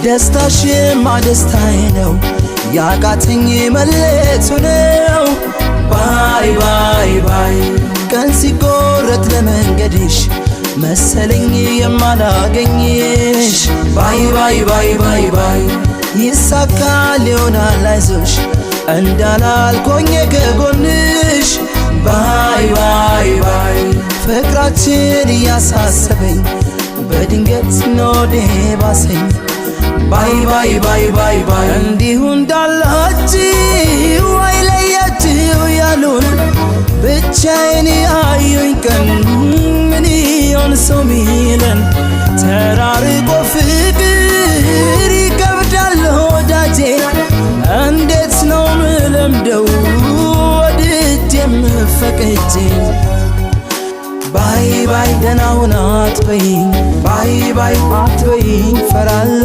ደስታሽማ ደስታዬ ነው፣ ያቃተኝ መለየቱ ነው። Bye bye bye፣ ቀን ሲቆረጥ ለመንገድሽ መሰለኝ የማላገኝሽ። Bye bye bye bye bye፣ ይሳካል ይሆናል አይዞሽ እንዳላልኮኝ ከጎንሽ። Bye bye bye፣ ፍቅራችን እያሳሰበኝ በድንገት ኖዴ ባሰኝ። Bye bye bye bye bye፣ እንዲሁ እንዳላችሁ አይለያችሁ ያሉን ብቻዬን ያዩኝ ቀን ምን ይሆን ሰው ሚለን? ተራርቆ ፍቅር ይከብዳል ወዳጄ፣ እንዴት ነው ምለምደው ወድጄ የምፈቅጄ? Bye bye፣ ደህና ሁን አትበይኝ፣ bye bye አትበይኝ፣ ፈራለሁ።